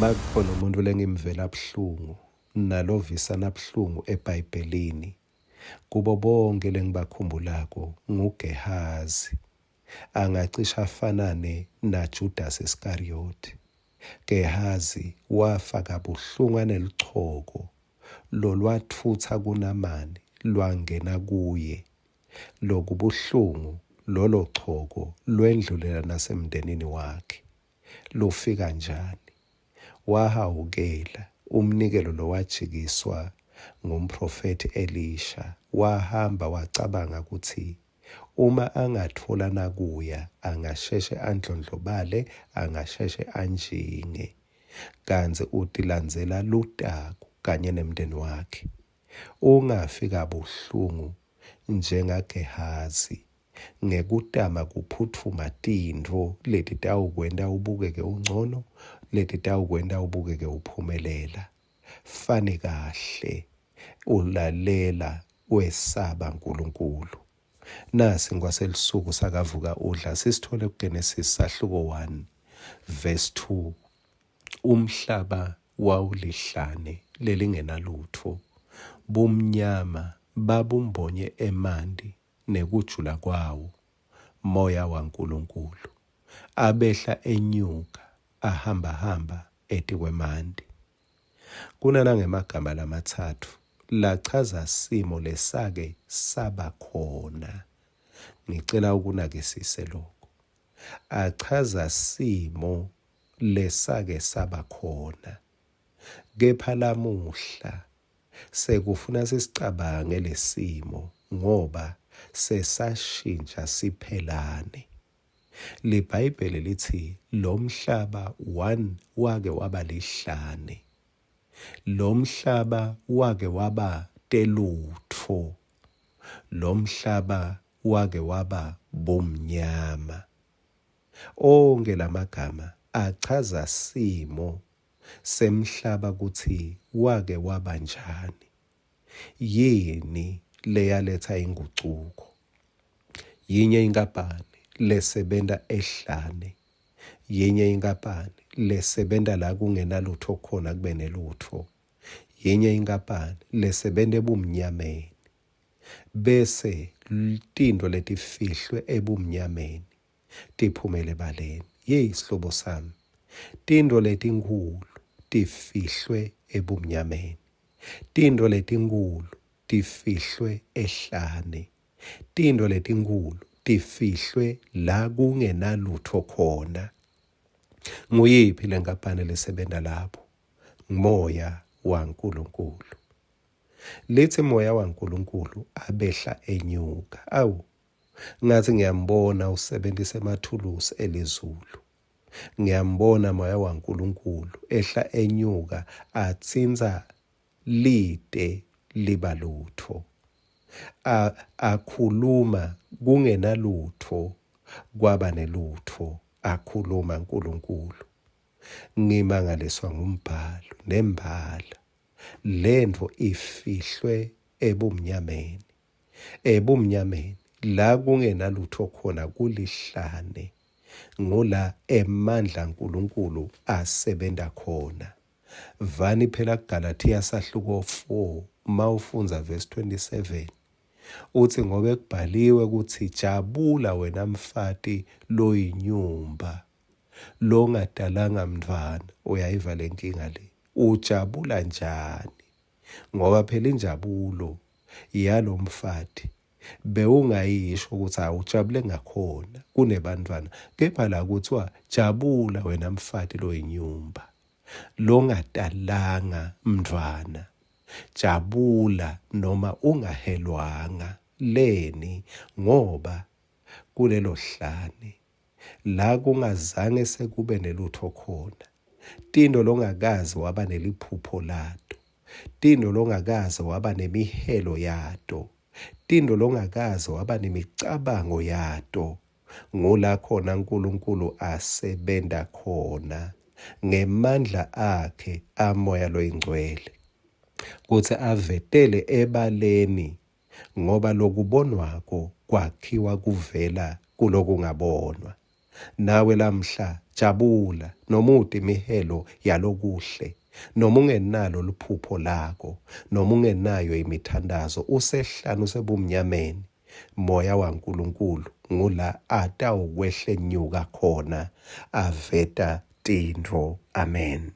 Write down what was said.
Makukhona umuntu lengimvela buhlungu nalovisana buhlungu eBhayibhelini, kubo bonke lengibakhumbulako nguGehazi. Angacishe afanane naJudas Iskariyothe. Gehazi wafa kabuhlungu anelichoko lolwatfutsa kuNamani lwangena kuye. Lokubuhlungu lolo choko lwendlulela nasemndenini wakhe. Lufika njani? Wahawukela umnikelo lowajikiswa ngumphrofethi Elisha, wahamba wacabanga kutsi uma angatfola nakuya angasheshe andlondlobale, angasheshe anjinge, kantsi utilandzela lutaku kanye nemndeni wakhe. Ungafi kabuhlungu njengaGehazi ngekutama kuphutfuma tintfo letitawukwenta ubukeke uncono, letitawukwenta ubukeke uphumelela. Fani kahle ulalela wesaba Nkulunkulu. Nasi ngwaselisuku sakavuka udla sisithole kuGenesis sahluko 1 verse 2. Umhlaba wawulihlane lelingenalutfo, bumnyama babumbonye emanti nekujula kwawo, Moya waNkulunkulu abehla enyuka ahambahamba etikwemanti. Kunanangemagama lamatsatfu lachaza simo lesake saba khona. Ngicela ukunakisise lokho. Achaza simo lesake saba khona. Kepha lamuhla Sekufuna sisicabange lesimo ngoba sesashintsha siphelane. LiBhayibheli litsi lomhlaba one wake waba lihlane. Lomhlaba wake waba telutfo. Lomhlaba wake waba bumnyama. Onkhe lamagama achaza simo semhlaba kutsi wake waba njani. Yini leyaletsa ingucuko? Yinye inkapani lesebenta ehlane. Yinye inkapani lesebenta la kungenalutfo khona kube nelutfo. Yinye inkapani lesebenta ebumnyameni. Bese tintfo letifihlwe ebumnyameni tiphumele ebaleni. Yeyi sihlobo sami, tintfo letinkhulu tifihlwe ebumnyameni. Tintfo letinkhulu tifihlwe ehlane. Tintfo letinkhulu tifihlwe la kungenalutfo khona. Nguyiphi lenkampani lesebenta lapho? Ngumoya waNkulunkulu. Litsi moya waNkulunkulu abehla enyuka. Awu, Ngathi ngiyambona usebenzisa emathulusi elizulu. Ngiyambona moya waNkulunkulu ehla enyuka atsintsa lite liba lutfo. Akhuluma kungenalutfo kwaba nelutfo akhuluma uNkulunkulu. Ngimangaliswa ngumbhalo nembala. Lentfo ifihlwe ebumnyameni. Ebumnyameni, la kungenalutfo khona kulihlane, ngula emandla aNkulunkulu asebenta khona. Vani phela kuGalathiya sahluko 4, mawufundza verse 27, utsi ngobe kubhaliwe kutsi jabula wena mfati loyinyumba longatalanga mntfwana. Uyayiva lenkinga le? Ujabula njani? Ngoba phela injabulo yalomfati bewungayisho ukuthi awujabule ngakhona kunebantfwana, kepha la kuthiwa jabula wena mfati loyinyumba longatalanga mntfwana, jabula noma ungahelwanga leni ngoba kulelo hlane la kungazange sekube nelutfo khona, tintfo longakaze waba neliphupho lato, tintfo longakaze waba nemihelo yato, tintfo longakaze waba nemicabango yato, ngula khona Nkulunkulu asebenta khona ngemandla akhe aMoya loyiNgcwele kutsi avetele ebaleni ngoba lokubonwako kwakhiwa kuvela kulokungabonwa. Nawe lamhla jabula noma ute imihelo yalokuhle, noma ungenalo liphupho lako, noma ungenayo imithandazo, usehlane usebumnyameni. Moya waNkulunkulu ngula atawukwehlenyuka khona aveta tintfo. Amen.